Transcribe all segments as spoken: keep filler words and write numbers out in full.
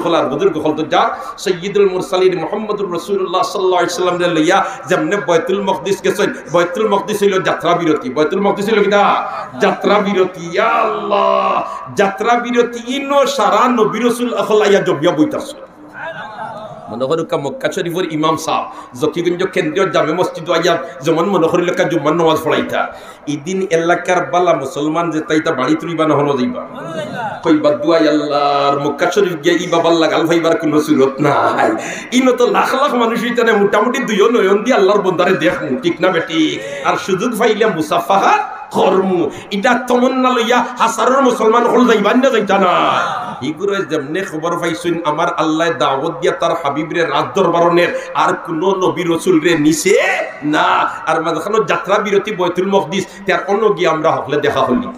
অকল আর বুজুর্গ অকল তো যা, সৈয়দুল মুরসালিন মুহাম্মদুর রাসূলুল্লাহ সাল্লাল্লাহু আলাইহি ওয়াসাল্লামরে লইয়া যেমনে বায়তুল মকদিস গেছইন, বায়তুল মকদিস অইলো যাত্রা বিরতি, বায়তুল মকদিস অইলো কিতা? যাত্রা বিরতি। ইয়া আল্লাহ, যাত্রা বিরতি, ইনো সারা নবী রাসূল অকল আইয়া জমিয়া বইতাছইন। মনো করউক্কা মক্কা শরীফর ইমাম সাব, জকিগঞ্জ কেন্দ্রীয় জামে মসজিদো আইয়া যেমন মনো করিলাউক্কা জুম্মার নমাজ পড়াইতা, ইদিন এলাকার বালা মুসলমান যেতা ইতা বাড়িত রইবা না হনো যাইবা? কইবা, দুয়াই আল্লাহর মক্কা শরীফ গিয়া ই বাবার লাগাল পাইবার কুনু সুরত নাই। ইনো তো লাখ লাখ মানুষ অইতানে, মোটামুটি দুইও নয়ন দি আল্লাহর বন্দারে দেখমু, ঠিক না বেঠিক? আর সুযোগ পাইলে মুসাফাহা করমু। ইতা তমন্না লইয়া হাজারো মুসলমান অকল যাইবা না যাইতা না? ইগুরে যেমনে খবর পাইছইন, আমার আল্লায় দাওয়াত দিয়া তার হাবিবরে রাজ দরবারো নের, আর কুনু নবী রসুলরে নিছে না। আর মাঝখানো যাত্রা বিরতি বায়তুল মকদিস, তে আর অনো গিয়া আমরা হকলে দেখা করলি।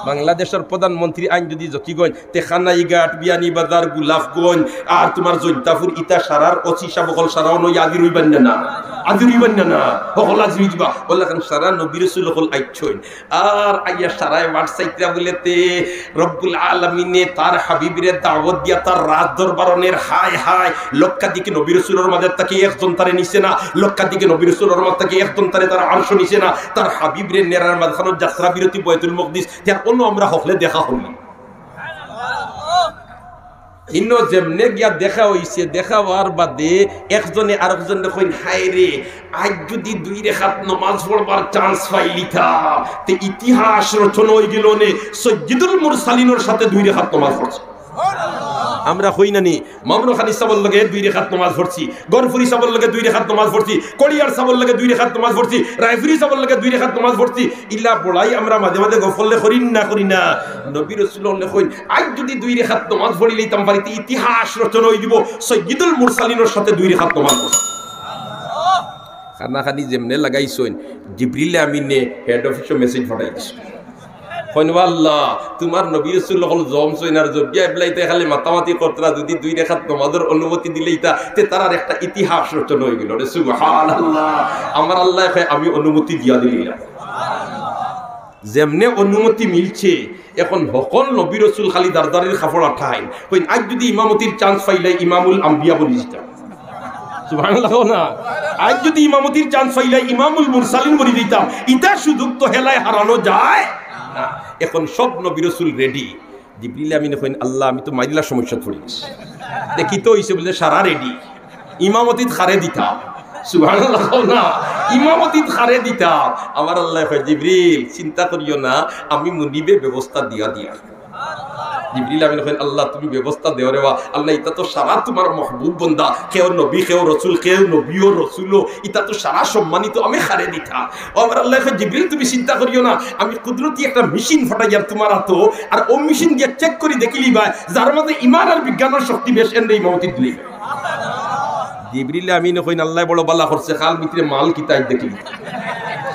বাংলাদেশর প্রধানমন্ত্রী আইন যদি জকিগঞ্জ, তে কানাইঘাট, বিয়ানীবাজার, গোলাপগঞ্জ, আর তুমার জৈন্তাপুর, ইতা সারার ওসি সাব অকল সারা অনো হাজির অইবা না? হাজির অইবা না? হকল হাজির অইযিবা। অলাখান সারা নবী রসুল অকল আইছইন। আর আইয়া সারায় মাঠ চাইতরা বুলে তে রব্বুল আলামিনে তার হাবিবরে দাওয়াত দিয়া তার রাজ দরবারো নের, হায় হায়, লক্ষাধিক নবী রসুলর মাঝে থাকি একজন তারে নিছে না, লক্ষাধিক নবী রসুলর মাঝে থাকি একজন তারে তার আরশো নিছে না, তার হাবিবরে নেরার মাঝখানো যাত্রা বিরতি বায়তুল মকদিস, তে আর অনো আমরা হকলে দেখা করলি। ইনো যেমনে গিয়া দেখা অইছে, দেখা অওয়ার বাদে একজনে আরকজনরে কইন, হায় রে, আইজ যদি দুই রেখাত নমাজ পড়বার chance পাইলিতাম, তে ইতিহাস রচনা অইগেলো নে, সৈয়দুল মুরসালিনর সাথে দুই রেখাত নমাজ পড়ছে। আমরা কই না নি, মামুনুল খানি সাবর লগে দুই রেখাত নমাজ পড়ছি, গফুরি সাবর লগে দুই রেখাত নমাজ পড়ছি, কড়িয়ার সাবর লগে দুই রেখাত নমাজ পড়ছি, রায়পুরি সাবর লগে দুই রেখাত নমাজ পড়ছি। ইলা বড়াই আমরা মাঝে মাঝে গফ করলে করি না, করি না? নবী রসুল অকলে কইন, আইজ যদি দুই রেখাত নমাজ পড়িলিতাম পারি, তে ইতিহাস রচনা অইযিবো, সৈয়দুল মুরসালিনর সাথে দুই রেখাত নমাজ পড়ছি। কানাকানি যেমনে লাগাইছইন, জিবরিলে আমিনে হেড অফিসো message পাঠাই দিছইন। কইন, "ও আল্লাহ, তুমার নবী রসুল অকল জমছইন আর জমিয়া এবলাইতে খালি মাতামাতি করতরা, যদি দুই রেখাত নমাজর অনুমতি দিলাইতা, তে তারার একটা ইতিহাস রচনা অইগেলো রে।" সুবহানাল্লাহ। আমার আল্লায় কয়, "আমি অনুমতি দিয়া দিলাইলাম।" যেমনে অনুমতি মিলছে, এখন হকল নবী রসুল খালি দারদারির কাপড় আঠাইন। কইন, আইজ যদি ইমামতির chance পাইলাই, ইমামুল আম্বিয়া বনি যিতাম। সুবহানাল্লাহ কও না? আইজ যদি ইমামতির chance পাইলাই, ইমামুল মুরসালিন বনি যিতাম। ইতা সুযোগ তো হেলায় হারানো যায় না। এখন সব নবী রসুল ready। জিবরিল আমিনে কইন, "আল্লাহ, আমি তো মাইল্লা সমস্যাত পড়ি গেছি। দেখি তো অইছে বুলে সারা ready। ইমামতিত কারে দিতাম।" সুবহানাল্লাহ কও না? ইমামতিত কারে দিতাম? আমার আল্লায় কয়, "জিবরিল, চিন্তা করিও না, আমি মুনিবে ব্যবস্থা দিয়া দিয়া।" জিবরিল আমিনে কইন, "আল্লাহ, তুমি ব্যবস্থা দেও রে বা। আল্লাহ, ইতা তো সারা তুমার মাহবুব বন্দা, কেউ নবী, কেউ রসুল, কেউ নবীও রসুলও, ইতা তো সারা সম্মানিত, আমি কারে দিতাম?" ও আমার আল্লায় কয়, "জিবরিল, তুমি চিন্তা করিও না, আমি কুদরতি একটা মেশিন পাঠাইয়ার তুমার আতো, আর অউ মেশিন দিয়া check করি দেখিলিবায়, যার মাঝে ইমান আর বিজ্ঞানর শক্তি বেশ, এনরে ইমামতি দিলাইবায়।" জিবরিল আমিনে কইন, "আল্লায় বড় বালা করছে, কাল ভিতরে মাল কিতা আইজ দেখি।"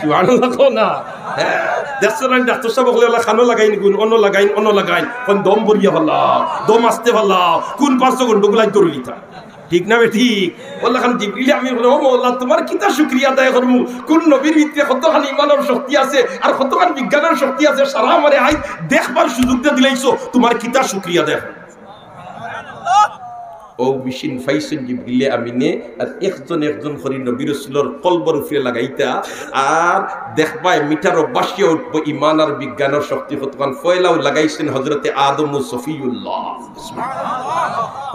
সুবহানাল্লাহ কও না? হ্যাঁ, দেখছো না, ডাক্তার সাব অকলে অলা কানো লাগাইন গুন, অনো লাগাইন, অনো লাগাইন, কইন, "দম ভরিয়া ফালাও, দম আস্তে ফালাও, কুন পার্শ্ব গন্ডগোল আইজ ধরিলিতা।" ঠিক না বেঠিক? অলাখান জিবরিল আমিনে কইন, "ও মওলা, তুমার কিতা শুকরিয়া আদায় করমু? কুন নবীর ভিতরে কতখান ইমানর শক্তি আছে, আর কতখান বিজ্ঞানর শক্তি আছে, সারা আমারে আইজ দেখবার সুযোগ দিয়া দিলাইছো, তুমার কিতা শুকরিয়া আদায় করমু?" অউ মেশিন পাইছইন জিবরিলে আমিনে, আর একজন একজন করি নবী রসুলর কলবর উপরে লাগাইতা, আর দেখবায় মিটারো ভাসিয়া উঠবো ইমান আর বিজ্ঞানর শক্তি কতখান। পয়লাউ লাগাইছইন হজরতে আদম ও সফিউল্লাহ।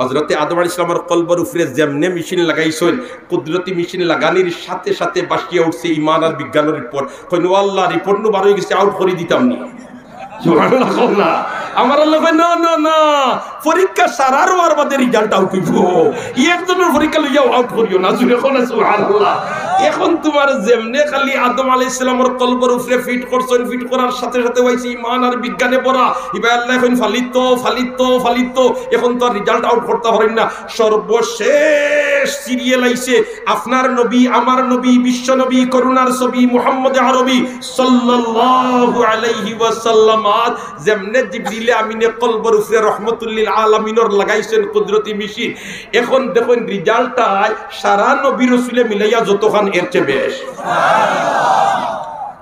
হজরতে আদম আলাইহিস সালামর কলবর উপরে যেমনে মেশিন লাগাইছইন, কুদরতি মেশিন লাগানির সাথে সাথে ভাসিয়া উঠছে ইমান আর বিজ্ঞানর report। কইন, "ও আল্লাহ, report নু বার অইগেছে, out করি দিতাম নি।" সুবহানাল্লাহ কও না? আমার আল্লায় কয়, "না, না, না, পরীক্ষা সারা অওয়ার বাদে result out অইবো। ই একজনর পরীক্ষা লইয়া out করিও না।" জুরে কও না সুবহানাল্লাহ। এখন তুমার যেমনে খালি আদম আলাইহিস সালামর কলবর উপরে fit করছইন, fit করার সাথে সাথে অইছে ইমান আর বিজ্ঞানে ভরা। ইবায় আল্লায় কইন, "ফালিত, ফালিত, ফালিত।" এখন তো আর result out করতা পারইন না। সর্বশেষ serial আইছে, আপনার নবী, আমার নবী, বিশ্ব নবী, করুণার ছবি, মুহাম্মদে আরবি সাল্লাল্লাহু আলাইহি ওয়াসাল্লাম। আর যেমনে জিবরিলে আমিনে কলবর উপরে রহমতুল্লিল আলামিনর লাগাইছইন কুদরতি মেশিন, এখন দেখইন result আয় সারা নবী রসুলে মিলাইয়া যতখান এর চেয়ে বেশ।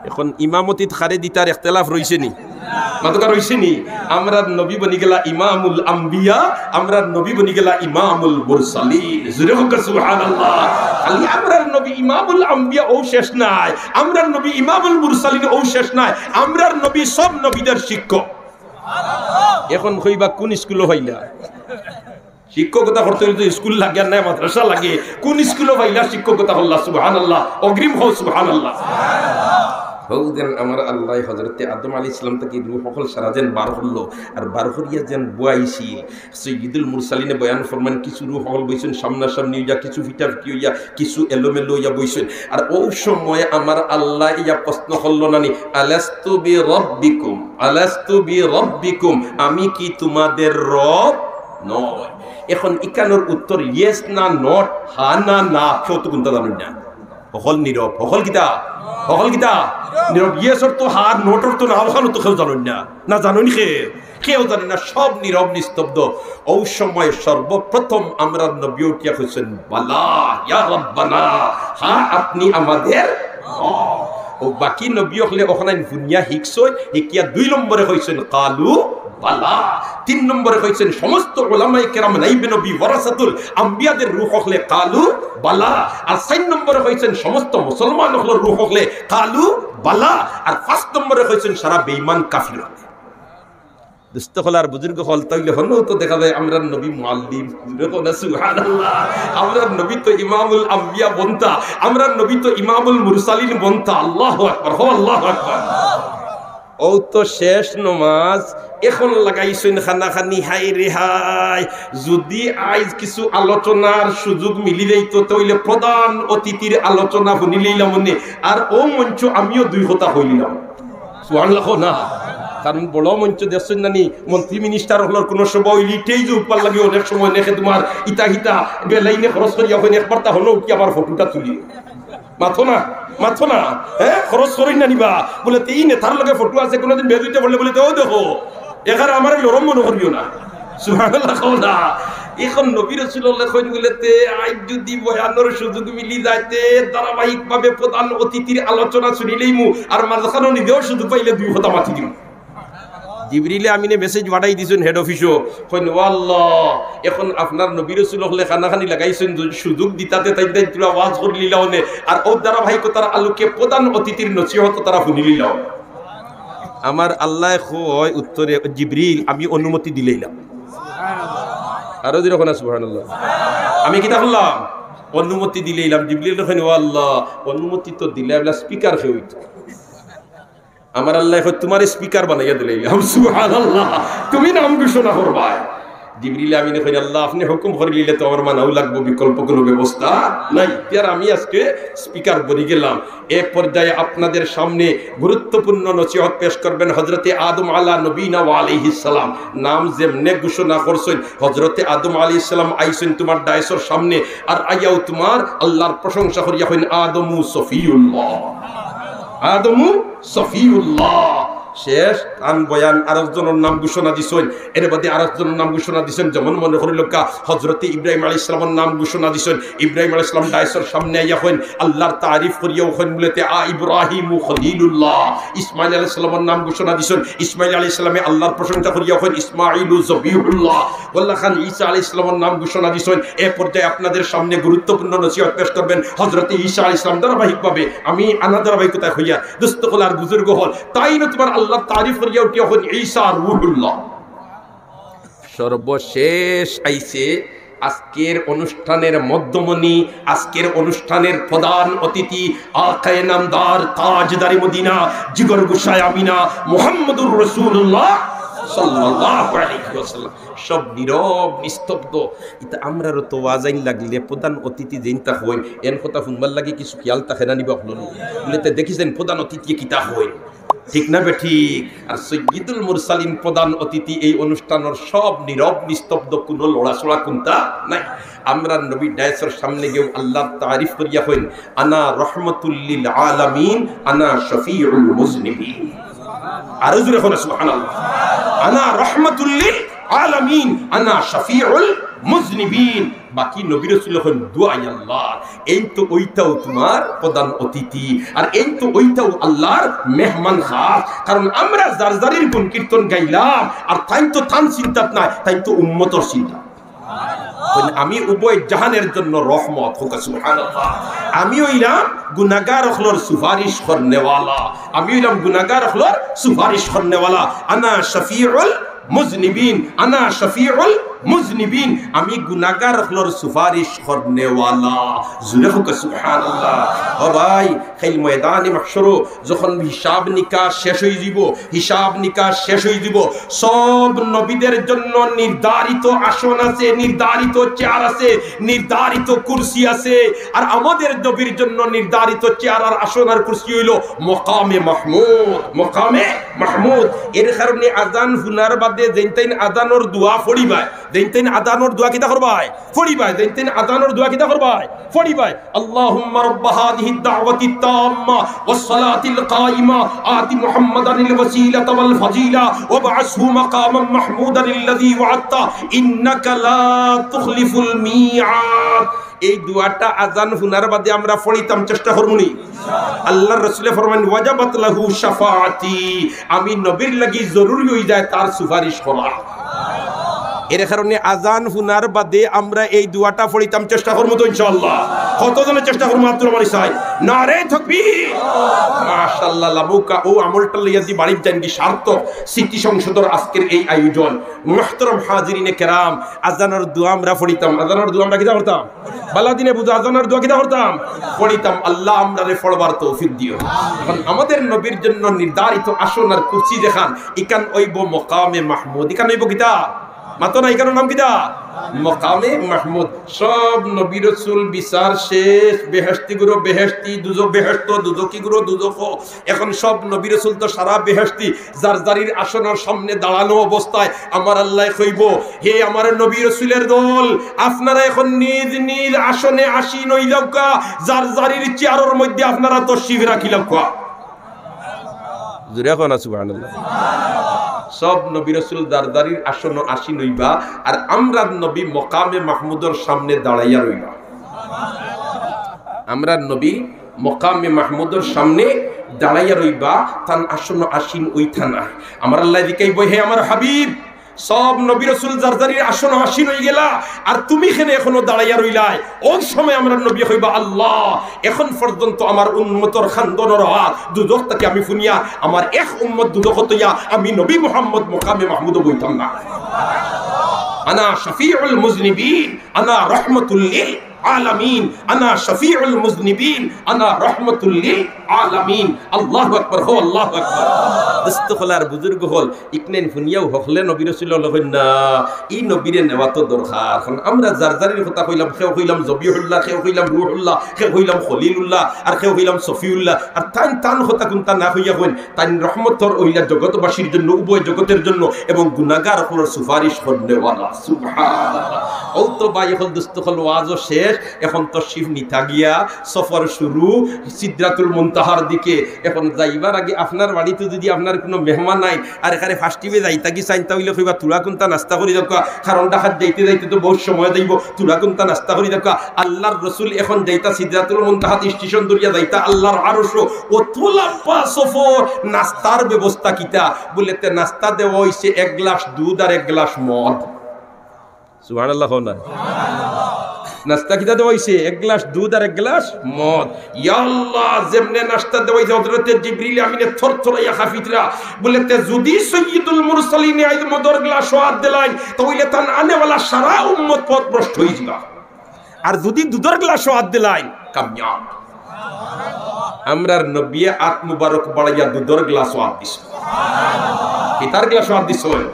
এখন ইমামতিত কারে দিতার ইখতিলাফ রইছে নি? মাতকা রইছে নি? আমরার নবী বনি গেলা ইমামুল আম্বিয়া, আমরার নবী বনি গেলা ইমামুল মুরসালিন। জোরে কউক্কা সুবহানাল্লাহ। খালি আমরার নবী ইমামুল আম্বিয়া অউ শেষ নায়, আমরার নবী ইমামুল মুরসালিন অউ শেষ নায়, আমরার নবী সব নবীদের শিক্ষক। এখন কইবা কুন স্কুলো পাইলা? শিক্ষকতা করতে অইলে তো স্কুল লাগে আর নায় মাদ্রাসা লাগে। কুন স্কুলো পাইলা শিক্ষকতা করলা? সুবহানাল্লাহ। অগ্রিম কও সুবহানাল্লাহ। হউ দেন আমার আল্লায় হযরতে আদম আলাইহিস সালাম থাকি রূহ অকল সারা যেন বার করলো, আর বার করিয়া যেন বওয়াইছিল। সৈয়দুল মুরসালিনে বয়ান ফরমান, কিছু রূহ অকল বইছইন সামনাসামনি অইয়া, কিছু ফিটাফিটি অইয়া, কিছু এলোমেলো অইয়া বইছইন। আর অউ সময় আমার আল্লায় ইয়া প্রশ্ন করলো না নি, "আলাস্তু বি রব্বিকুম, আলাস্তু বি রব্বিকুম, আমি কি তোমাদের রব নয়?" এখন ইখানর উত্তর yes না not, হা না না, কেউ তো কুনতা জানইন না। হকল নীরব, হকল কিতা? হকল কিতা? নীরব। Yes অর তো হা, not অর তো না, অখান তো কেউ জানইন না। না জানইন কে? কেউ জানে না, সব নীরব নিস্তব্ধ। অউ সময় সর্বপ্রথম আমরার নবী উঠিয়া কইছইন, "বালা, ইয়া রব্বানা, হ্যাঁ, আপনি আমাদের রব।" অউ বাকি নবী অকলে অখানাইন হুনিয়া হিকছইন, হিকিয়া দুই নম্বরে কইছইন, "কালু বালা।" তিন নম্বরে কইছইন, সমস্ত উলামায়ে কেরাম, নাইবে নবী, ওয়ারাসাতুল আম্বিয়াদের রূহ অকলে, "কালু বালা।" আর চাইর নম্বরে কইছইন, সমস্ত মুসলমান অকলর রূহ অকলে, "কালু বালা।" আর পাঁচ নম্বরে কইছইন, সারা বেঈমান কাফির অকলে। দোস্ত অকল আর বুজুর্গ অকল, তাইলে হনো তো দেখা যায় আমরার নবী মুআল্লিম। জোরে কও না সুবহানাল্লাহ। আমরার নবী তো ইমামুল আম্বিয়া বনতা, আমরার নবী তো ইমামুল মুরসালিন বনতা। আল্লাহু আকবার, হো আল্লাহু আকবার। অউ তো শেষ নমাজ, এখন লাগাইছইন কানাকানি, হায় রে হায়। যুদি আইজ কিছু আলোচনার সুযোগ মিলি যাইতো, তাইলে প্রধান অতিথির আলোচনা হুনিলিলাম অনে, আর অউ মঞ্চ আমিও দুই কথা কইলিলাম। সুবহানাল্লাহ কও না। কারণ বড় মঞ্চ দেখছইন না নি, মন্ত্রী মিনিস্টার অকলর কুনু সভা অইলে ইটাই যে উঠবার লাগি অনেক সময় অনেকে তুমার ইতা হিতা বেলাইনে খরচ করিয়া অইন, একবার তা হনো উঠি আবার ফটোটা তুলি। মাতো না, মাতো না, হ্যাঁ, খরচ করইন না নি বা। বুলে, "তে ই নেতার লগে ফটো আছে, কুনুদিন বেইজ্জতি করলে," বুলে, "তে অউ দেখো, এখানে আমারে লরম মনো করিও না।" সুবহানাল্লাহ কও না। এখন নবী রাসূলুল্লাহ কইন বুলে, "তে আইজ যুদি বয়ানর সুযোগ মিলি যায়, তে ধারাবাহিকভাবে প্রধান অতিথির আলোচনা হুনিলাইমু, আর মাঝখানো নিজেও সুযোগ পাইলে দুই কথা মাতি দিমু।" জিবরিলে আমিনে message পাঠাই দিছইন head office-ও, কইন, "ও আল্লাহ, এখন আপনার নবী রাসূল অকলে কানাকানি লাগাইছইন, যুদি সুযোগ দিতা তে তাইন তাইন তুলা ওয়াজ করিলিলা অনে, আর অউ ধারাবাহিকতার আলোকে প্রধান অতিথির নসিহত তারা হুনিলিলা অনে।" আমার আল্লায় কয় উত্তরে, "জিবরিল, আমি অনুমতি দিলাইলাম।" আরো জোরে কও না সুবহানাল্লাহ। আমি কিতা করলাম? অনুমতি দিলাইলাম। জিবরিলে কইন, "ও আল্লাহ, অনুমতি তো দিলাইলা, speaker কে অইতো?" আমার আল্লায় কয়, "তুমারে speaker বানাইয়া দিলাইলাম।" সুবহানাল্লাহ। তুমি নাম ঘোষণা করবায়। জিবরিল আমিনে কইন, "আল্লাহ, আপনে হুকুম করিলিলে তো আমার মানাউ লাগবো, বিকল্প কুনু ব্যবস্থা নাই। তে আর আমি আজকে speaker বনি গেলাম।" এ পর্যায়ে আপনাদের সামনে গুরুত্বপূর্ণ নসিহত পেশ করবেন হযরতে আদম আলা নবীনা ওয়া আলাইহিস সালাম। নাম যেমনে ঘোষণা করছইন, হযরতে আদম আলাইহিস সালাম আইছইন তুমার ডায়েসর সামনে, আর আইয়াউ তুমার আল্লাহর প্রশংসা করিয়া কইন, "আদমু সফিউল্লাহ, আদমু সফিউল্লাহ।" শেষ, তান বয়ান আরকজনর নাম ঘোষণা দিছইন, এর বাদে আরকজনর নাম ঘোষণা দিছইন, যেমন মনে করিলাউক্কা হযরতে ইব্রাহিম আলাইহিস সালামর নাম ঘোষণা দিছইন। ইব্রাহিম আলাইহিস সালাম ডায়েসর সামনে আইয়া কইন, আল্লাহর তারিফ করিয়াউ কইন বুলে তে, "আ ইব্রাহিমু খলিলুল্লাহ।" ইসমাইল আলাইহিস সালামর নাম ঘোষণা দিছইন, ইসমাইল আলাইহিস সালামে আল্লাহর প্রশংসা করিয়া কইন, "ইসমাইলু জবিহুল্লাহ।" ওয়াল্লাহ খান ঈসা আলাইহিস সালামর নাম ঘোষণা দিছইন। এ পর্যায়ে আপনাদের সামনে গুরুত্বপূর্ণ নসিহত পেশ করবেন হযরতে ঈসা আলাইহিস সালাম। ধারাবাহিকভাবে আমি আনা ধারাবাহিকতায় কইয়ার, দোস্ত অকল আর বুজুর্গ অকল, তাইন তুমার আল্লাহর তারিফ করিয়া উঠিয়া কইন, "ঈসা রুহুল্লাহ।" সর্বশেষ আইছে আজকের অনুষ্ঠানের মধ্যমণি, আজকের অনুষ্ঠানের প্রধান অতিথি, আকায়ে নামদার, তাজদারে মদিনা, জিগর গোসায় আমিনা, মুহাম্মদুর রাসূলুল্লাহ সাল্লাল্লাহু আলাইহি ওয়াসাল্লাম। সব নীরব, নিস্তব্ধ। ইতা আমরারও তো ওয়াজাইন লাগলে প্রধান অতিথি যেইন তা কইন, এন কথা হুনবার লাগি কিছু খিয়াল থাকে না নি বা অকলর? বুলে তে দেখিছইন প্রধান অতিথি কিতা কইন। ঠিক না বেঠিক? আর সৈয়দুল মুরসালিন প্রধান অতিথি, এই অনুষ্ঠানর সব নীরব নিস্তব্ধ, কুনু লড়াচড়া কুনতা নাই। আমরার নবী ডায়েসর সামনে গিয়াউ আল্লাহর তারিফ করিয়া কইন, "আনা রহমাতুল লিল আলামিন, আনা শফিউল মুজনিবিন।" আরো জোরে কও না সুবহানাল্লাহ। "আনা রহমাতুল লিল আলামিন, আনা শফিউল মুজনিবিন। বাকি নবী রাসূল অখন দোয়াই আল্লাহ, এইন তো অইতাউ তুমার প্রধান অতিথি, আর এইন তো অইতাউ আল্লাহর মেহমান খাস। কারণ আমরা যার যারির গুণ কীর্তন গাইলাম, আর তাইন তো তান চিন্তাত নাই, তাইন তো উম্মতর চিন্তা। কইন, "আমি উভয় জাহানের জন্য রহমত।" কউক্কা সুবহানাল্লাহ। আমি অইলাম গুনাগার অকলর সুপারিশ করনেওয়ালা, আমি অইলাম গুনাগার অকলর সুপারিশ করনেওয়ালা। আনা শাফিউল মুজনিবিন, আনা শাফিউল মুজনিবিন, আমি গুনাগার অকলর সুপারিশ করনেওয়ালা। জুরে কউক্কা সুবহানাল্লাহ। ও ভাই, কাইল ময়দানে মাহশরো যখন হিসাব নিকাশ শেষ অইযিবো, হিসাব নিকাশ শেষ অইযিবো, সব নবীদের জন্য নির্ধারিত আসন আছে, নির্ধারিত চেয়ার আছে, নির্ধারিত কুরসি আছে, আর আমাদের নবীর জন্য নির্ধারিত চেয়ার আর আসন আর কুরসি অইলো মকামে মাহমুদ, মকামে মাহমুদ। এর কারণে আজান হুনার বাদে যেইন তাইন আজানর দোয়া পড়িবায়, যেইন তাইন আজানর দোয়া কিতা করবায়? পড়িবায়। যেইন তাইন আজানর দোয়া কিতা করবায়? পড়িবায়। اللهم رب هذه الدعوة التامة والصلاة القائمة آت محمدا الوسيلة والفضيلة وابعثه مقاما محمودا الذي وعدته إنك لا تخلف الميعاد। এই দোয়াটা আজান হুনার বাদে আমরা পড়িতাম, চেষ্টা করমুনি? আল্লাহর রসুলে ফরমাইন, "ওয়াজাবাত লাহু শাফাআতি", আমি নবীর লাগি জরুরি অইযায় তার সুপারিশ করা। এর কারণে আজান হুনার বাদে আমরা এই দোয়াটা পড়িতাম, চেষ্টা করমু তো ইনশাআল্লাহ? কতজনে চেষ্টা করমু? আব্দুল মালিক সাহেব, নারে তাকবীর। মাশাআল্লাহ, লামুকা, অউ আমলটা লইয়া দি বাড়িত যাইন কি সার্থক। স্মৃতি সংসদর আজকের এই আয়োজন। মুহতারাম হাজিরিনে কেরাম, আজানর দোয়া আমরা পড়িতাম, আজানর দোয়া আমরা কিতা করতাম? বালা দিনে বুঝা আজানর দোয়া কিতা করতাম? পড়িতাম। আল্লাহ আমরারে পড়বার তৌফিক দিও। অখন আমাদের নবীর জন্য নির্ধারিত আসন আর কুরসি যেখান, ইখান অইবো মকামে মাহমুদ। ইখান অইবো কিতা? মাতো না, ইখানর নাম কিতা? মকামে মাহমুদ। সব নবী রসুল বিচার শেষ, বেহেশতি গুরু বেহেশতি, দুজো-, বেহেশত, দুজখি গুরু দুজখ। অখন সব নবী রসুল তো সারা বেহেশতি, যার যারির আসনর সামনে দাঁড়ানো অবস্থায় আমার আল্লায় কইবো, "হে আমার নবী রসুলের দল, আপনারা অখন নিজ নিজ আসনে আসীন অইলাউক্কা, যার যারির চেয়ারর মধ্যে আপনারা তশরিফ রাখিলাউক্কা।" জুরে কও না সুবহানাল্লাহ। সব নবী রসুল যার যারির আসনো আসীন অইবা, আর আমরার নবী মকামে মাহমুদর সামনে দাঁড়াইয়া রইবা। আমরার নবী মকামে মাহমুদর সামনে দাঁড়াইয়া রইবা, তান আসনো আসীন অইতা নায়। আমার আল্লায় জিকাইবো, "হে আমার হাবিব, সব নবী রসুল যার যারির আসনো আসীন অইগেলা, আর তুমি কেনে অখনো দাঁড়াইয়া রইলায়?" অউ সময় আমরার নবী কইবা, "আল্লাহ, অখন পর্যন্ত আমার উম্মতর কান্দনর আওয়াজ দুজখ থাকি আমি হুনিয়া, আমার এক উম্মত দুজখো থইয়া আমি নবী মুহাম্মদ মকামে মাহমুদো বইতাম না।" আনা শাফিউল মুজনিবিন, আনা রহমাতুল লিল আলামিন, আনা শাফিউল মুজনিবিন, আনা রহমাতুল লিল আলামিন। আল্লাহু আকবার, কও আল্লাহু আকবার। দোস্ত অকল আর বুজুর্গ অকল, ইখান হুনিয়াউ হকলে নবী রসুল অকলে কইন না, ই নবীরে নেওয়া তো দরকার। কারণ আমরা যার যারির কথা কইলাম, কেউ কইলাম জবিহুল্লাহ, কেউ কইলাম রুহুল্লাহ, কেউ কইলাম খলিলুল্লাহ, আর কেউ কইলাম সফিউল্লাহ। আর তাইন তান কথা কুনতা না কইয়া কইন, তাইন রহমতর অইলা জগতবাসীর জন্য, উভয় জগতের জন্য, এবং গুনাগার অকলর সুপারিশ করনেওয়ালা। সুবহানাল্লাহ। অউ তো ভাই অকল, দোস্ত অকল, ওয়াজও শেষ, অখন তশরিফ নিতা গিয়া, সফর শুরু সিদরাতুল মুনতাহার দিকে। অখন যাইবার আগে আপনার বাড়িত যুদি আপনার কুনু মেহমান আইন, আর এখানে first time-এ যাইতা গি চাইন, তা অইলে কইবা, "থুড়া কুনতা নাস্তা করি যাউক্কা, কারণ ঢাকাত যাইতে যাইতে তো বউত সময় যাইবো, থুড়া কুনতা নাস্তা করি যাউক্কা।" আল্লাহর রসুল অখন যাইতা সিদরাতুল মুনতাহাত স্টেশন ধরিয়া যাইতা আল্লাহর আরশো, অত লাম্বা সফর, নাস্তার ব্যবস্থা কিতা? বুলে, "তে নাস্তা দেওয়া অইছে এক গ্লাস দুধ আর এক গ্লাস মদ।" সুবহানাল্লাহ কও না। নাস্তা কিতা দেওয়া অইছে? এক গ্লাস দুধ আর এক গ্লাস মদ। ইয়া আল্লাহ, যেমনে নাস্তা দেওয়া অইছে, হযরতে জিবরিল আমিনে থরথরাইয়া কাঁপিতরা। বুলে, "তে যুদি সৈয়দুল মুরসালিনে আইজ মদর গ্লাসো আত দিলাইন, তা অইলে তান আনেওয়ালা সারা উম্মত পথভ্রষ্ট অইযিবা। আর যুদি দুধর গ্লাসো আত দিলাইন, কামিয়াব।" আমরার নবীয়ে আত মুবারক বাড়াইয়া দুধর গ্লাসো আত দিছইন। কিতার গ্লাসো আত দিছইন?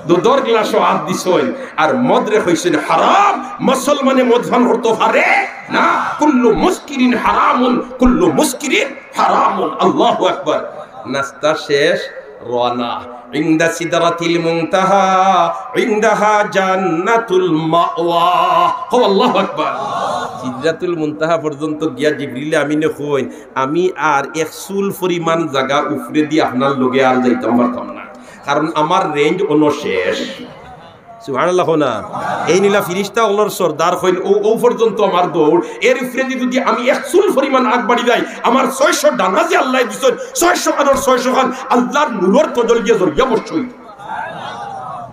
দুধর গ্লাসো আত দিছইন। আর মদরে কইছইন হারাম, মুসলমানে মদ পান করতো পারে না। কুল্লু মুসকিরিন হারামুন, কুল্লু মুসকিরিন হারামুন। আল্লাহু আকবার। নাস্তা শেষ, রওয়ানা। ইনদা সিদরাতিল মুনতাহা, ইনদাহা জান্নাতুল মাওয়া। কও আল্লাহু আকবার। সিদরাতুল মুনতাহা পর্যন্ত গিয়া জিবরিল আমিনে কইন, "আমি আর এক চুল পরিমাণ জাগা উপরেদি আপনার লগে আর যাইতাম পারতাম না, কারণ আমার range অনো শেষ।" সুবহানাল্লাহ কও না। এইন অইলা ফিরিস্তা অকলর সর্দার কইন, অউ, অউ পর্যন্ত আমার দৌড়। এর উপরেদি যুদি আমি এক চুল পরিমাণ আগ বাড়ি যাই, আমার ছয়শো ডানা যে আল্লায় দিছইন, ছয়শো কানর ছয়শো কান আল্লার নূরর তজল গিয়া জরিয়া বসছইন।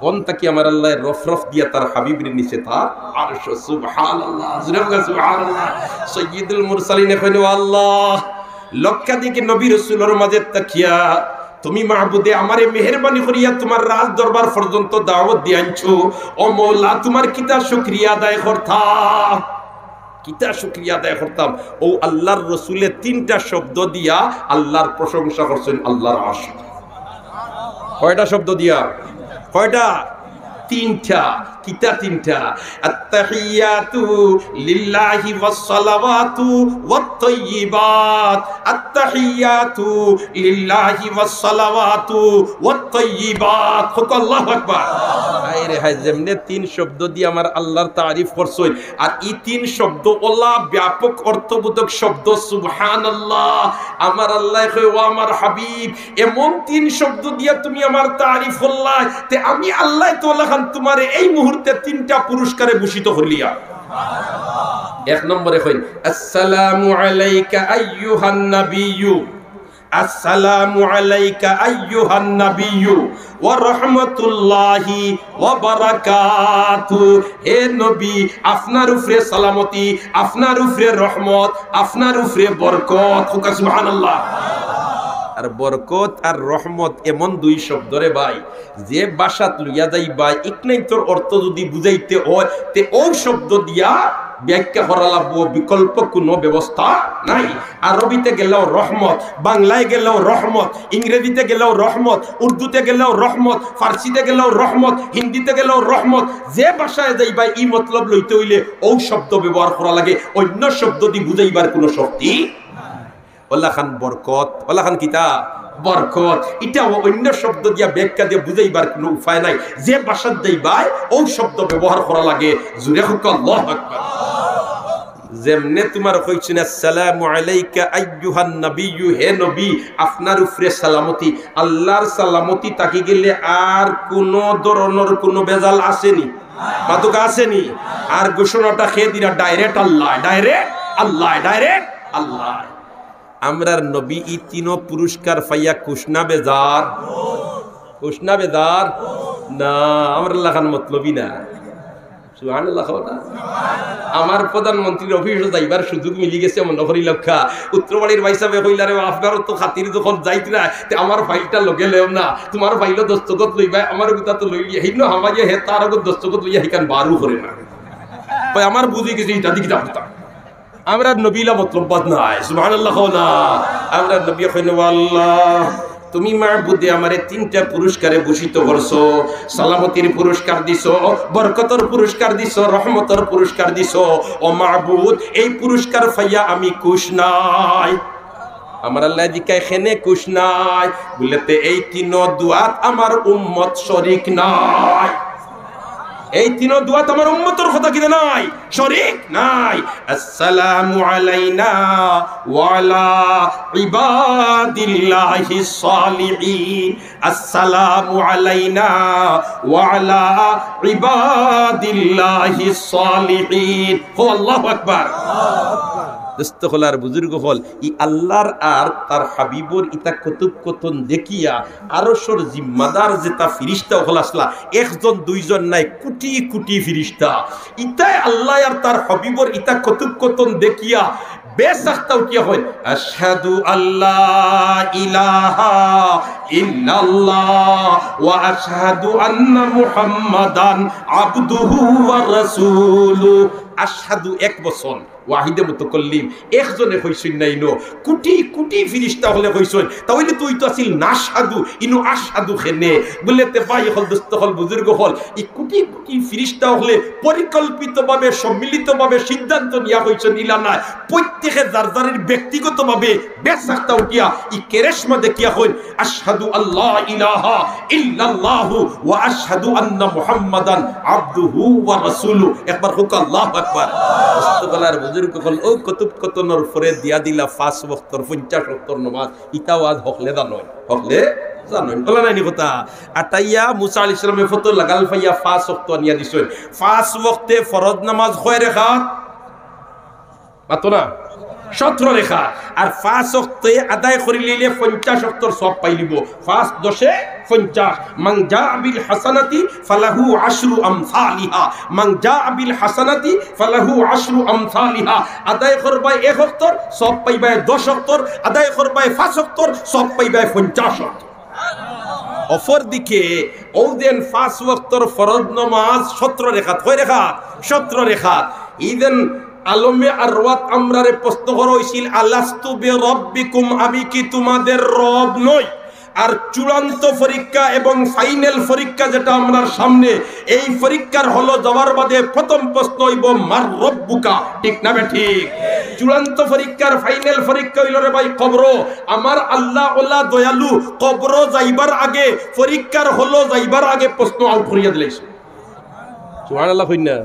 অন থাকি আমার আল্লায় রফরফ দিয়া তার হাবিবরে নিছে তার আরশো। সুবহানাল্লাহ। জুরে কও সুবহানাল্লাহ। সাইয়্যিদুল মুরসালিনে কইন, "ও আল্লাহ, লক্ষাধিক নবী রসুলর মাঝে থাকিয়া তুমি মাবুদে আমারে মেহেরবানি করিয়া তুমার রাজ দরবার পর্যন্ত দাওয়াত দিয়া আনছো। ও মওলা, তুমার কিতা শুকরিয়া আদায় করতাম, কিতা শুকরিয়া আদায় করতাম।" অউ আল্লার রসুলে তিনটা শব্দ দিয়া আল্লার প্রশংসা করছইন আল্লার আরশো। কয়টা শব্দ দিয়া? কয়টা? তিনটা। কিতা তিনটা? আত্তাহিয়াতু লিল্লাহি ওয়াস সালাওয়াতু ওয়াত তাইয়্যিবাত। আত্তাহিয়াতু লিল্লাহি ওয়াস সালাওয়াতু ওয়াত তাইয়্যিবাত। কও আল্লাহু আকবার। হায় রে হায়, যেমনে তিন শব্দ দিয়া আমার আল্লার তারিফ করছইন, আর ই তিন শব্দ অলা ব্যাপক অর্থবোধক শব্দ, সুবহানাল্লাহ। আমার আল্লায় কয়, "ও আমার হাবিব, এমন তিন শব্দ দিয়া তুমি আমার তারিফ করলায়, তে আমি আল্লায় তো অলাখান তুমারে এই মুহূর্তে তিনটা পুরস্কারে ভূষিত করিলিয়ার।" এক নম্বরে কইন, "আসসালামু আলাইকা আইয়ুহান নাবিয়্যু।" আসসালামু আলাইকা আইয়ুহান নাবিয়্যু ওয়া রাহমাতুল্লাহি ওয়া বারাকাতুহু। হে নবী, আপনার উপরে সালামতি, আপনার উপরে রহমত, আপনার উপরে বরকত। কও সুবহানাল্লাহ। আর বরকত আর রহমত এমন দুই শব্দ রে ভাই, যে ভাষাত লইয়া যাইবায়, ইকনাইন্তর অর্থ যুদি বুঝাইতে অয়, তে অউ শব্দ দিয়া ব্যাখ্যা করা লাগবো, বিকল্প কুনু ব্যবস্থা নাই। আরবিতে গেলেও রহমত, বাংলায় গেলেও রহমত, ইংরেজিতে গেলেও রহমত, উর্দুতে গেলেও রহমত, ফার্সিতে গেলেও রহমত, হিন্দিতে গেলেও রহমত। যে ভাষায় যাইবায়, ই মতলব লইতে অইলে অউ শব্দ ব্যবহার করা লাগে, অইন্য শব্দ দি বুঝাইবার কুনু শক্তি অলাখান বরকত, অলাখান কিতা? বরকত। ইটা অইন্য শব্দ দিয়া ব্যাখ্যা দিয়া বুঝাইবার কুনু উপায় নাই। যে ভাষাত যাইবায়, অউ শব্দ ব্যবহার করা লাগে। জুরে কও আল্লাহু আকবার। যেমনে তুমার কইছইন, "আসসালামু আলাইকা আইয়ুহান নাবিয়্যু", হে নবী, আপনার উপরে সালামতি, আল্লার সালামতি থাকি গেলে আর কুনু ধরনর কুনু বেজাল আছে নি? মাতুকা আছে নি? আর ঘোষণাটা কে দিরা? Direct আল্লায়, direct আল্লায়, direct আল্লায়। আমরার নবী ই তিনো পুরস্কার পাইয়া খুশ না বেজার? খুশ না বেজার? না, আমরার লাখান মতলবি না। সুবহানাল্লাহ কও না। আমার প্রধানমন্ত্রীর অফিসো যাইবার সুযোগ মিলি গেছে, মনো করি লক্কা। উত্তরবাড়ির ভাইসাবে কইলা, "রে, আপনারও তো খাতির যখন যাইত না, তে আমার ফাইলটা লগে লইও না, তুমার ফাইলো দস্তখত লইবায়, আমার গুতা তো লইলিয়া।" হিনো হামাইয়া হে তার আগত দস্তখত লইয়া হিখান বারও করে না। কয়, "আমার বুঝি গেছে, ইটা দি কিতা করতাম।" আমরার নবী ইলা মতলববাজ নায়। সুবহানাল্লাহ কও না। আমরার নবী কইন, "ও আল্লাহ, তুমি মাবুদে আমারে তিনটা পুরস্কারে ভূষিত করছো, সালামতির পুরস্কার দিছো, বরকতর পুরস্কার দিছো, রহমতর পুরস্কার দিছো। ও মাবুদ, এই পুরস্কার পাইয়া আমি খুশ নাই।" আমার আল্লায় জিকায়, "কেনে খুশ নাই?" বুলে, "তে এই তিনো দোয়াত আমার উম্মত শরিক নাই।" এই তিনো দোয়াত আমার উম্মতর কথা কিতা নাই? শরিক নাই। আসসালামু আলাইনা ওয়া আলা ইবাদিল্লাহিস সালিহিন। আসসালামু আলাইনা ওয়া আলা ইবাদিল্লাহিস সালিহিন। কও আল্লাহু আকবার। দোস্ত অকল আর বুজুর্গ অকল, ই আল্লার আর তার হাবিবর ইতা কতোপকথন দেখিয়া আরশর জিম্মাদার যেতা ফিরিস্তা অকল আছলা, একজন দুইজন নায়, কুটি কুটি ফিরিস্তা। ইতায় আল্লায় আর তার হাবিবর ইতা কতোপকথন দেখিয়া বেসাখতা উঠিয়া কইন, "আশহাদু আল্লা ইলাহা ইল্লাল্লাহ ওয়া আশহাদু আন্না মুহাম্মাদান আবদুহু ওয়া রাসূলুহু।" আশহাদু এক বচন, ওয়াহিদে মুতাকাল্লিম, একজনে কইছইন না, ইনো কুটি কুটি ফিরিস্তা অকলে কইছইন, তা অইলে তো অইতো আছিল নাশহাদু, ইনো আশহাদু কেনে? বুলে, তে ভাই অকল, দোস্ত অকল, বুজুর্গ অকল, ই কুটি কুটি ফিরিস্তা অকলে পরিকল্পিতভাবে, সম্মিলিতভাবে সিদ্ধান্ত নিয়া কইছইন, ইলা নায়, প্রত্যেকে যার যারির ব্যক্তিগতভাবে বেসাখতা উঠিয়া ই কেরেশমা দেখিয়া কইন, "আশহাদু আল্লা ইলাহা ইল্লাল্লাহু ওয়া আশহাদু আন্না মুহাম্মাদান আবদুহু ওয়া রাসূলুহু।" একবার কউক্কা আল্লাহু আকবার। দোস্ত অকল আর বুজুর্গ অকল, অউ কতোপকথনর পরে দিয়া দিলা পাঁচ ওয়াক্তর, পঞ্চাশ ওয়াক্তর নমাজ, ইতাও আজ হকলে জানইন, হকলে জানইন, অলা নায়নি কথা? আটাইয়া মুসা আলাইহিস সালামে ফতর লাগাল পাইয়া পাঁচ ওয়াক্ত আনিয়া দিছইন। পাঁচ ওয়াক্তে ফরজ নামাজ কয় রেখাত? মাতো না। সতরো রেখাত। আর পাঁচ ওয়াক্তে আদায় করিলিলে পঞ্চাশ ওয়াক্তর সওয়াব পাইলিবো। পাঁচ দশে পঞ্চাশ। মান জাআ বিল হাসানাতি ফালাহু আশরু আমসালিহা। মান জাআ বিল হাসানাতি ফালাহু আশরু আমসালিহা। আদায় করবায় এক ওয়াক্তর, সওয়াব পাইবায় দশ ওয়াক্তর। আদায় করবায় পাঁচ ওয়াক্তর, সওয়াব পাইবায় পঞ্চাশ ওয়াক্তর। অপরদিকে অউ যেন পাঁচ ওয়াক্তর ফরজ নামাজ সতরো রেখাত, কয় রেখাত? সতরো রেখাত। ইদেন আলমে আরওয়াত আমরারে প্রশ্ন করা অইছিল, "আলাস্তু বিরাব্বিকুম, আমি কি তোমাদের রব নই?" আর চূড়ান্ত পরীক্ষা এবং ফাইনাল পরীক্ষা যেটা আমরার সামনে, এই পরীক্ষার হলো যাওয়ার বাদে প্রথম প্রশ্ন অইবো, "মান রব্বুকা?" ঠিক না বেঠিক? চূড়ান্ত পরীক্ষার ফাইনাল পরীক্ষা অইলো রে ভাই কবরো। আমার আল্লাহ ওলা দয়ালু, কবরো যাইবার আগে, পরীক্ষার হলো যাইবার আগে প্রশ্ন আউট করিয়া দিলাইছে। সুবহানাল্লাহ কইন না?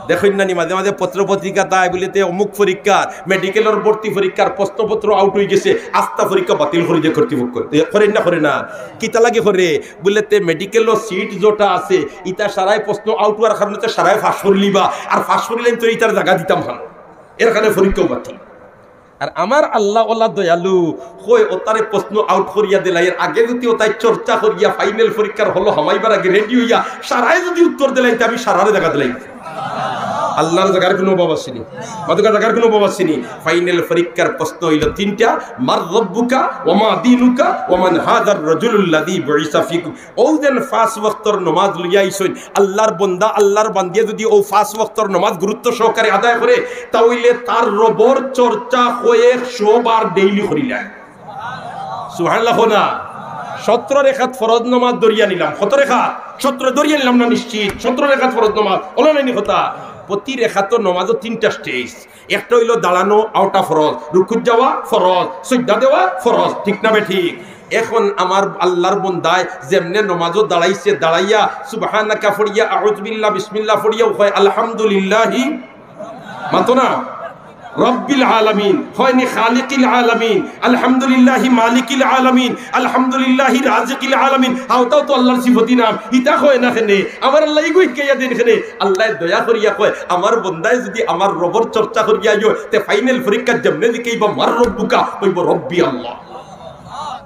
দেখইন না নি, মাঝে মাঝে পত্র পত্রিকা তাই বুলে তে অমুক পরীক্ষা, মেডিকেলর ভর্তি পরীক্ষার প্রশ্নপত্র আউট অইগেছে, আস্তা পরীক্ষা বাতিল করি দে কর্তৃপক্ষ। এ, করেন না, করে না? কিতা লাগি করে? বুলে তে মেডিকেলর সিট যেটা আছে, ইতা সারাই প্রশ্ন আউট অওয়ার কারণে তো সারাই পাস করিলিবা, আর পাস করিলাইন তো ইতার জাগা দিতাম না, এর কারণে পরীক্ষাও বাতিল। আর আমার আল্লাহ ওলা দয়ালু, কয় ওতারে প্রশ্ন আউট করিয়া দিলাই, এর আগে যদি ওতায় চর্চা করিয়া ফাইনাল পরীক্ষার হলো হামাইবার আগে রেডি অইয়া সারায় যদি উত্তর দিলাইন, তে আমি সারারে জাগা দিলাইন। আল্লাহর জাগার কুনু অভাব আছে নি? মাতুকা জাগার কুনু অভাব আছে নি? ফাইনাল পরীক্ষার প্রশ্ন অইলো তিনটা, "মান রব্বুকা ওয়া মা দীনুকা ওয়া মান হাযার রাজুলুল্লাযী বুইসা ফীকুম।" অউ যেন পাঁচ ওয়াক্তর নমাজ লইয়া আইছইন, আল্লাহর বন্দা, আল্লাহর বান্দিয়ে যদি অউ পাঁচ ওয়াক্তর নমাজ গুরুত্ব সহকারে আদায় করে, তা অইলে তার রবর চর্চা কয়েকশো বার ডেইলি করিলায়। সুবহানাল্লাহ কও না? সতরো রেখাত ফরজ নমাজ ধরিয়া নিলাম। কত রেখাত? সতরো ধরিয়া নিলাম না নিশ্চিত? সতরো রেখাত ফরজ নমাজ। অলা নায়নি কথা? প্রতি রেখাত নমাজও তিনটা স্টেজ। একটা অইলো দাঁড়ানো, অটা ফরজ, রুকুত যাওয়া ফরজ, সইজদা দেওয়া ফরজ, ঠিক না বেঠিক? এখন আমার আল্লাহর বন্দায় যেমনে নমাজও দাঁড়াইছে, দাঁড়াইয়া সুবহানাকা পড়িয়া, আউযুবিল্লাহ, বিসমিল্লাহ পড়িয়াও কয় আলহামদুলিল্লাহি, মাতো না, রব্বিল আলামিন, কয়নি খালিকিল আলামিন, আলহামদুলিল্লাহি মালিকিল আলামিন, আলহামদুলিল্লাহি রাজিকিল আলামিন, অতাও তো আল্লাহর সিফতি নাম, ইতা কয় না কেনে? আমার আল্লাহ ইগু হিকাইয়া দেইন কেনে? আল্লায় দয়া করিয়া কয়, আমার বন্দায় যদি আমার রবর চর্চা করিয়া আইও, তে ফাইনাল পরীক্ষাত যেমনে জিকাইবা মান রব্বুকা, কইবো রব্বি আল্লাহ।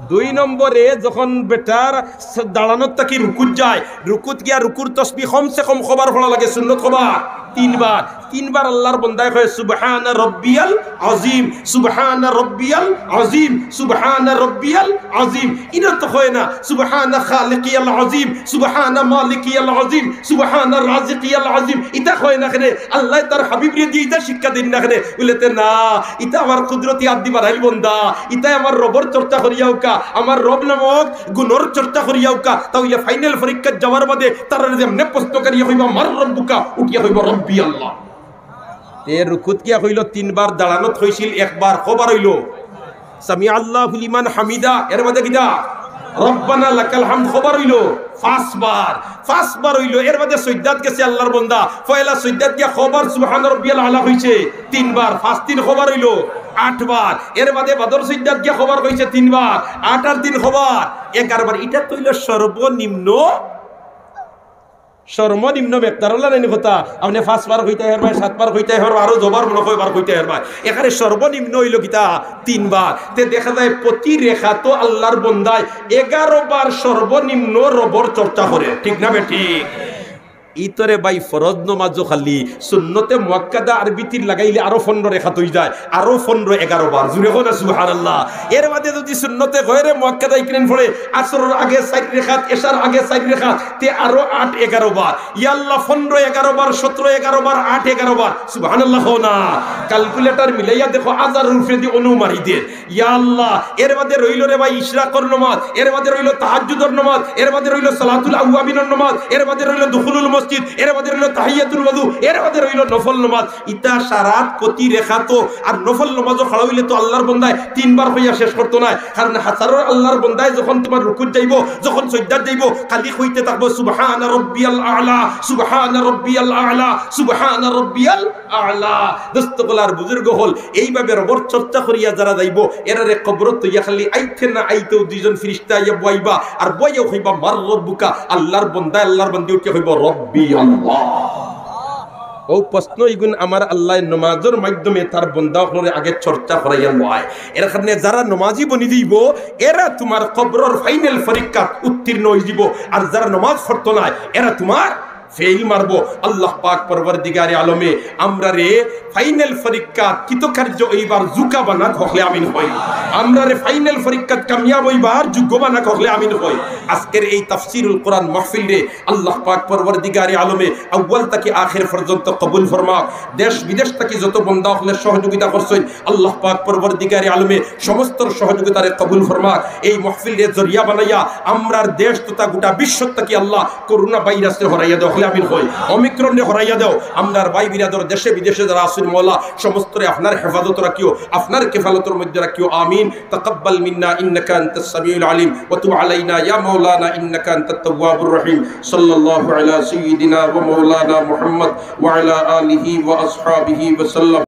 দুই নম্বরে যখন বেটার স-, দাঁড়ানোর থাকি রুকুত যায়, রুকুত গিয়া রুকুর তসবি কমসে কম কবার পড়া লাগে, সুন্নত কবার? তিনবার। তিনবার আল্লাহর বন্দায় কয়, "সুবহানা রব্বিয়াল আযীম, সুবহানা রব্বিয়াল আযীম, সুবহানা রব্বিয়াল আযীম।" ইনো তো কয় না, "সুবহানা খালিকিয়াল আযীম, সুবহানা মালিকিয়াল আযীম, সুবহানা রাজিকিয়াল আযীম।" ইতা কয় না কেনে? আল্লায় তার হাবিবরে দিয়া ইতা শিক্ষা দেইন না কেনে? বুলে তে না, ইতা আমার কুদরতি আত দি বানাইল বন্দা, ইতায় আমার রবর চর্চা করিয়া অউকা, আমার রব নামক গুণর চর্চা করিয়া অউকা, তা অইলে ফাইনাল পরীক্ষাত যাওয়ার বাদে তারারে যেমনে প্রশ্ন করিয়া কইবা, "মান রব্বুকা?" উঠিয়া কইবা, "রব্বি আল্লাহ।" তে রুকুত গিয়া কইলো তিনবার, দাঁড়ানোত কইছিল একবার, কবার অইলো? সামি আল্লাহু লিমান হামিদা, এর বাদে কিতা? রব্বানা লাকাল হামদ, কবার অইলো? পাঁচবার, পাঁচবার অইলো। এর বাদে সইজদাত গেছে আল্লাহর বন্দা, পয়লা সইজদাত গিয়া কবার সুবহান রব্বিয়াল আলা কইছে? তিনবার, পাঁচ তিন কবার অইলো? আটবার। এর বাদে বাদর সইজদাত গিয়া কবার কইছে? তিনবার। আট আর তিন কবার? এগারোবার। ইটা তো অইলো সর্বনিম্ন, সর্বনিম্ন মেকদার। অলা নায়নি কথা? আপনে পাঁচবার কইতায় পারবায়, সাতবার কইতায় পারবায়, আরো যতবার মনো কয় অতবার কইতায় পারবায়। এখানে সর্বনিম্ন অইলো কিতা? তিনবার। তে দেখা যায় প্রতি রেখাতো আল্লাহর বন্দায় এগারো বার সর্বনিম্ন রবর চর্চা করে, ঠিক না বেঠিক? ইতরে ভাই ফরজ নমাজও খালি সুন্নতে মুআক্কাদা আর বিতির লাগাইলে আরো পনেরো রেখাত অইযায়, আরো পনেরো এগারো বার। জুরে কও না সুবহানাল্লাহ। এর বাদে যদি সুন্নতে গয়রে মুআক্কাদা ইকরাইন পড়ে, আসরর আগে চাইর রেখাত, এশার আগে চাইর রেখাত, তে আরো আট এগারো বার। ইয়া আল্লাহ, পনেরো এগারো বার, সতেরো এগারো বার, আট এগারো বার। সুবহানাল্লাহ কও না। Calculator মিলাইয়া দেখো, হাজারর উপরেদি অনু মারি দের। ইয়া আল্লাহ, এর বাদে রইলো রে ভাই ইশরাকর নমাজ, এর বাদে রইলো তাহাজ্জুদর নমাজ, এর বাদে রইলো সালাতুল আওয়াবিনর নমাজ, এর বাদে রইলো দুখুলুল মসজিদ, এর বাদে রইলো তাহিয়াতুল ওযু, এর বাদে রইলো নফল নামাজ। ইতা সারাত প্রতি রেখাতো আর নফল নামাজও খাড়া অইলে তো আল্লাহর বন্দায় তিনবার কইয়া শেষ করতো নায়। কারণ হাজারো আল্লাহর বন্দায় যখন তুমার রুকুত যাইবো, যখন সজদাত যাইবো, খালি কইতে থাকবো, "সুবহানা রব্বিয়াল আ'লা, সুবহানা রব্বিয়াল আ'লা, সুবহানা রব্বিয়াল আ'লা।" দোস্ত অকল আর বুজুর্গ অকল, এইভাবে রবর চর্চা করিয়া যারা যাইবো, এরারে কবরো থইয়া খালি আইতে না আইতেউ দুইজন ফিরিস্তা আইয়া বওয়াইবা, আর বওয়াইয়াউ কইবা, "মান রব্বুকা?" আল্লাহর বন্দায়, আল্লাহর বন্দি উঠিয়া কইবো, "রব্বি আল্লাহ।" অউ প্রশ্ন ইগুন আমার আল্লায় নমাজর মাধ্যমে তার বন্দা অকলরে আগে চর্চা করাইয়া লয়। এর কারণে যারা নমাজি বনি যাইবো, এরা তুমার কবরর ফাইনাল পরীক্ষাত উত্তীর্ণ অইযিবো, আর যারা নমাজ পড়তো নায়, এরা তুমার ফেইল মারবো। আল্লাহ পাক পরওয়ারদিগারে আলমে আমরারে ফাইনাল পরীক্ষাত কৃতকার্য অইবার যোগ্য বানাক, হকলে আমিন কই। আমরারে ফাইনাল পরীক্ষাত কামিয়াব অইবার যোগ্য বানাক, হকলে আমিন কই। আজকের এই তাফসিরুল কোরআন মাহফিলরে আল্লাহ পাক পরওয়ারদিগারে আলমে আউয়াল থাকি আখের পর্যন্ত কবুল ফরমাক। দেশ বিদেশ থাকি যত বন্দা অকলে সহযোগিতা করছইন, আল্লাহ পাক পরওয়ারদিগারে আলমে সমস্তর সহযোগিতারে কবুল ফরমাক। এই মাহফিলরে জরিয়া বানাইয়া আমরার দেশ তথা গোটা বিশ্ব থাকি আল্লাহ করোনা ভাইরাসরে হরাইয়া দেও, হকলে আমিন কই। ওমিক্রনরে হরাইয়া দেও। আমরার ভাই বিরাদর দেশে বিদেশে যারা আছইন মওলা, সমস্তরে আপনার হেফাজতো রাখিও, আপনার কেফালতর মধ্যে রাখিও। আমিন। تقبل منا إنك أنت السميع العليم وتب علينا يا مولانا إنك أنت التواب الرحيم. صلى الله على سيدنا ومولانا محمد وعلى آله وأصحابه وسلم.